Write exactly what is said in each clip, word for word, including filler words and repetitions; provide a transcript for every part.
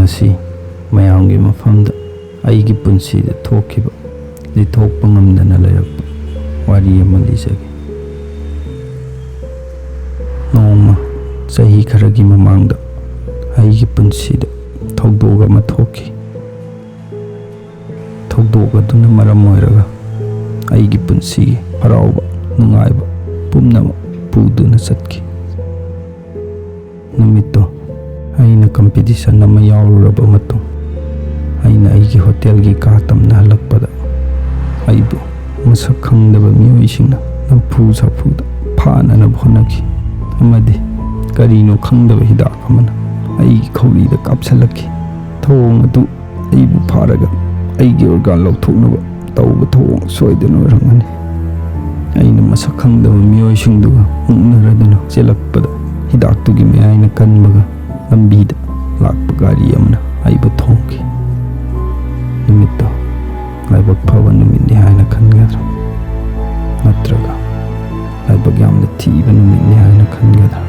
ꯉꯁꯤ ꯃꯌꯥꯝꯒꯤ ꯃꯐꯝꯗ ꯑꯩꯒꯤ ꯄꯨꯟꯁꯤꯗ ꯊꯣꯛꯈꯤꯕ, ꯂꯤꯊꯣꯛꯄ ꯉꯝꯗꯅ ꯂꯩꯔꯛꯄ ꯋꯥꯔꯤ ꯑꯃ ꯂꯤꯖꯒꯦ꯫ ꯅꯣꯡꯃ ꯆꯍꯤ ꯈꯔꯒꯤ ꯃꯃꯥꯡꯗ ꯑꯩꯒꯤ ꯄꯨꯟꯁꯤꯗ ꯊꯧꯗꯣꯛ ꯑꯃ ꯊꯣꯛꯈꯤ꯫ ꯊꯧꯗꯣꯛ ꯑꯗꯨꯅ ꯃꯔꯝ ꯑꯣꯏꯔꯒ ꯑꯩꯒꯤ ꯄꯨꯟꯁꯤꯒꯤ ꯍꯔꯥꯎꯕ, ꯅꯨꯡꯉꯥꯏꯕ ꯄꯨꯝꯅꯃꯛ ꯄꯨꯗꯨꯅ ꯆꯠꯈꯤ꯫ ꯅꯨꯃꯤꯠꯇꯣ ꯑꯩꯅ ꯀꯝꯄꯤꯇꯤꯁꯟ ꯑꯃ ꯌꯥꯎꯔꯨꯔꯕ ꯃꯇꯨꯡ, ꯑꯩꯅ ꯑꯩꯒꯤ ꯍꯣꯇꯦꯜꯒꯤ ꯀꯥ ꯇꯝꯅ ꯍꯜꯂꯛꯄꯗ, ꯑꯩꯕꯨ ꯃꯁꯛ ꯈꯪꯗꯕ ꯃꯤꯑꯣꯏꯁꯤꯡꯅ ꯅꯝꯐꯨ ꯁꯥꯐꯨꯗ ꯐꯥꯅꯅꯕ ꯍꯣꯠꯅꯈꯤ, ꯑꯃꯗꯤ ꯀꯔꯤꯅꯣ ꯈꯪꯗꯕ ꯍꯤꯗꯥꯛ ꯑꯃꯅ ꯑꯩꯒꯤ ꯈꯧꯔꯤꯗ ꯀꯥꯞꯁꯤꯜꯂꯛꯈꯤ꯫ ꯊꯧꯑꯣꯡ ꯑꯗꯨ ꯑꯩꯕꯨ ꯐꯥꯔꯒ ꯑꯩꯒꯤ ꯑꯣꯔꯒꯥꯟ ꯂꯧꯊꯣꯛꯅꯕ ꯇꯧꯕ ꯊꯧꯑꯣꯡ ꯁꯣꯏꯗꯅ ꯑꯣꯏꯔꯝꯒꯅꯤ꯫ ꯑꯩꯅ ꯃꯁꯛ ꯈꯪꯗꯕ ꯃꯤꯑꯣꯏꯁꯤꯡꯗꯨꯒ ꯃꯨꯛꯅꯔꯗꯨꯅ ꯆꯦꯜꯂꯛꯄꯗ, ꯍꯤꯗꯥꯛꯇꯨꯒꯤ ꯃꯌꯥꯏꯅ ꯀꯟꯕꯒ ꯂꯝꯕꯤꯗ ꯂꯥꯛꯄ ꯒꯥꯔꯤ ꯑꯃꯅ ꯑꯩꯕꯨ ꯊꯣꯝꯈꯤ꯫ ꯅꯨꯃꯤꯠꯇꯣ ꯂꯥꯏꯕꯛ ꯐꯕ ꯅꯨꯃꯤꯠꯅꯤ ꯍꯥꯏꯅ ꯈꯟꯒꯗ꯭ꯔꯥ, ꯅꯠꯇ꯭ꯔꯒ ꯂꯥꯏꯕꯛ ꯌꯥꯝꯅ ꯊꯤꯕ ꯅꯨꯃꯤꯠꯅꯤ ꯍꯥꯏꯅ ꯈꯟꯒꯗ꯭ꯔꯥ?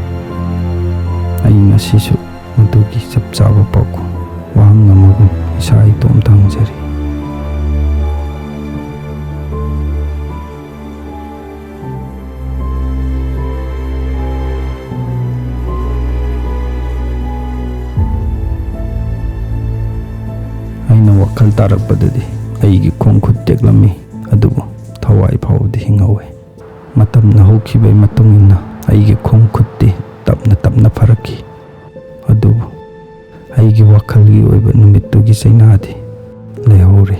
ꯑꯩ ꯉꯁꯤꯁꯨ ꯃꯗꯨꯒꯤ ꯆꯞ ꯆꯥꯕ ꯄꯥꯎꯈꯨꯝ ꯋꯥꯍꯪ ꯑꯃꯒꯨꯝ ꯏꯁꯥ ꯏꯇꯣꯝꯇ ꯍꯪꯖꯔꯤ꯫ ꯑꯩꯅ ꯋꯥꯈꯜ ꯇꯥꯔꯛꯄꯗꯗꯤ ꯑꯩꯒꯤ ꯈꯣꯡ ꯈꯨꯠ ꯇꯦꯛꯂꯝꯃꯤ, ꯑꯗꯨꯕꯨ ꯊꯋꯥꯏ ꯐꯥꯎꯕꯗꯤ ꯍꯤꯡꯍꯧꯋꯤ꯫ ꯃꯇꯝꯅ ꯍꯧꯈꯤꯕꯒꯤ ꯃꯇꯨꯡ ꯏꯟꯅ ꯑꯩꯒꯤ ꯈꯣꯡ ꯈꯨꯠꯇꯤ ꯇꯞꯅ ꯇꯞꯅ ꯐꯔꯛꯈꯤ꯫ ꯑꯗꯨꯕꯨ ꯑꯩꯒꯤ ꯋꯥꯈꯜꯒꯤ ꯑꯣꯏꯕ ꯅꯨꯃꯤꯠꯇꯨꯒꯤ ꯆꯩꯅꯥꯗꯤ ꯂꯩꯍꯧꯔꯤ꯫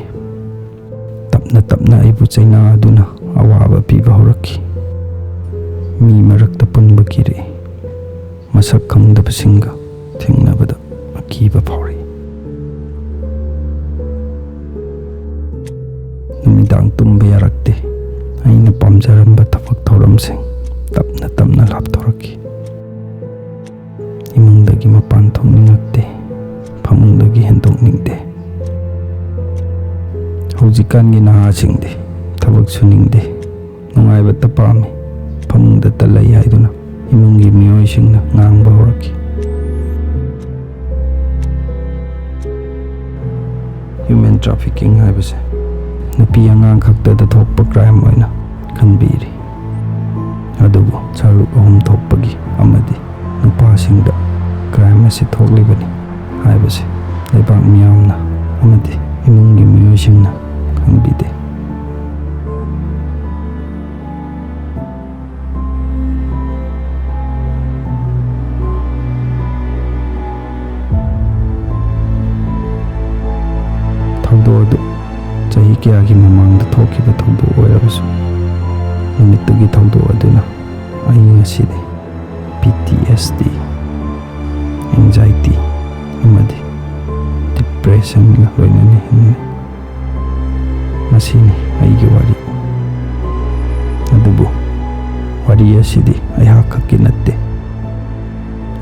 ꯇꯞꯅ ꯇꯞꯅ ꯑꯩꯕꯨ ꯆꯩꯅꯥ ꯑꯗꯨꯅ ꯑꯋꯥꯕ ꯄꯤꯕ ꯍꯧꯔꯛꯈꯤ꯫ ꯃꯤ ꯃꯔꯛꯇ ꯄꯨꯟꯕ ꯀꯤꯔꯛꯏ꯫ ꯃꯁꯛ ꯈꯪꯗꯕꯁꯤꯡꯒ ꯊꯦꯡꯅꯕꯗ ꯑꯀꯤꯕ ꯐꯥꯎꯔꯛꯏ꯫ ꯅꯨꯃꯤꯗꯥꯡ ꯇꯨꯝꯕ ꯌꯥꯔꯛꯇꯦ꯫ ꯑꯩꯅ ꯄꯥꯝꯖꯔꯝꯕ ꯊꯕꯛ ꯊꯧꯔꯝꯁꯤꯡ ꯇꯞꯅ ꯇꯞꯅ ꯂꯥꯞꯊꯣꯔꯛꯈꯤ꯫ ꯏꯃꯨꯡꯗꯒꯤ ꯃꯄꯥꯟ ꯊꯣꯛꯅꯤꯡꯉꯛꯇꯦ, ꯐꯃꯨꯡꯗꯒꯤ ꯍꯦꯟꯗꯣꯛꯅꯤꯡꯗꯦ꯫ ꯍꯧꯖꯤꯛꯀꯥꯟꯒꯤ ꯅꯍꯥꯁꯤꯡꯗꯤ ꯊꯕꯛ ꯁꯨꯅꯤꯡꯗꯦ, ꯅꯨꯡꯉꯥꯏꯕꯇ ꯄꯥꯝꯃꯤ, ꯐꯃꯨꯡꯗꯇ ꯂꯩ ꯍꯥꯏꯗꯨꯅ ꯏꯃꯨꯡꯒꯤ ꯃꯤꯑꯣꯏꯁꯤꯡꯅ ꯉꯥꯡꯕ ꯍꯧꯔꯛꯈꯤ꯫ ꯍ꯭ꯌꯨꯃꯦꯟ ꯇ꯭ꯔꯥꯐꯤꯀꯤꯡ ꯍꯥꯏꯕꯁꯦ ꯅꯨꯄꯤ ꯑꯉꯥꯡ ꯈꯛꯇꯗ ꯊꯣꯛꯄ ꯀ꯭ꯔꯥꯏꯝ ꯑꯣꯏꯅ ꯈꯟꯕꯤꯔꯤ꯫ ꯑꯗꯨꯕꯨ ꯁꯔꯨꯛ ꯑꯍꯨꯝ ꯊꯣꯛꯄꯒꯤ ꯑꯃꯗꯤ ꯅꯨꯄꯥꯁꯤꯡꯗ ꯀ꯭ꯔꯥꯏꯝ ꯑꯁꯤ ꯊꯣꯛꯂꯤꯕꯅꯤ ꯍꯥꯏꯕꯁꯤ ꯂꯩꯕꯥꯛ ꯃꯤꯌꯥꯝꯅ ꯑꯃꯗꯤ ꯏꯃꯨꯡꯒꯤ ꯃꯤꯑꯣꯏꯁꯤꯡꯅ ꯈꯪꯕꯤꯗꯦ꯫ ꯊꯧꯗꯣꯛ ꯑꯗꯨ ꯆꯍꯤ ꯀꯌꯥꯒꯤ ꯃꯃꯥꯡꯗ ꯊꯣꯛꯈꯤꯕ ꯊꯧꯗꯣꯛ ꯑꯣꯏꯔꯕꯁꯨ, ꯅꯨꯃꯤꯠꯇꯨꯒꯤ ꯊꯧꯗꯣꯛ ꯑꯗꯨꯅ ꯑꯩ ꯉꯁꯤꯗꯤ P T S D, anxiety ꯑꯃꯗꯤ depressionꯒ ꯂꯣꯏꯅꯅ ꯍꯤꯡꯂꯤ꯫ ꯃꯁꯤꯅꯤ ꯑꯩꯒꯤ ꯋꯥꯔꯤ꯫ ꯑꯗꯨꯕꯨ ꯋꯥꯔꯤ ꯑꯁꯤꯗꯤ ꯑꯩꯍꯥꯛ ꯈꯛꯀꯤ ꯅꯠꯇꯦ꯫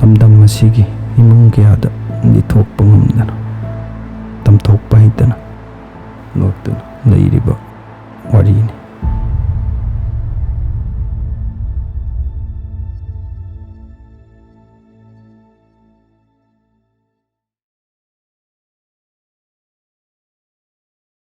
ꯂꯝꯗꯝ ꯑꯁꯤꯒꯤ ꯏꯃꯨꯡ ꯀꯌꯥꯗ ꯂꯤꯊꯣꯛꯄ ꯉꯝꯗꯅ, ꯇꯝꯊꯣꯛꯄ ꯍꯩꯇꯅ,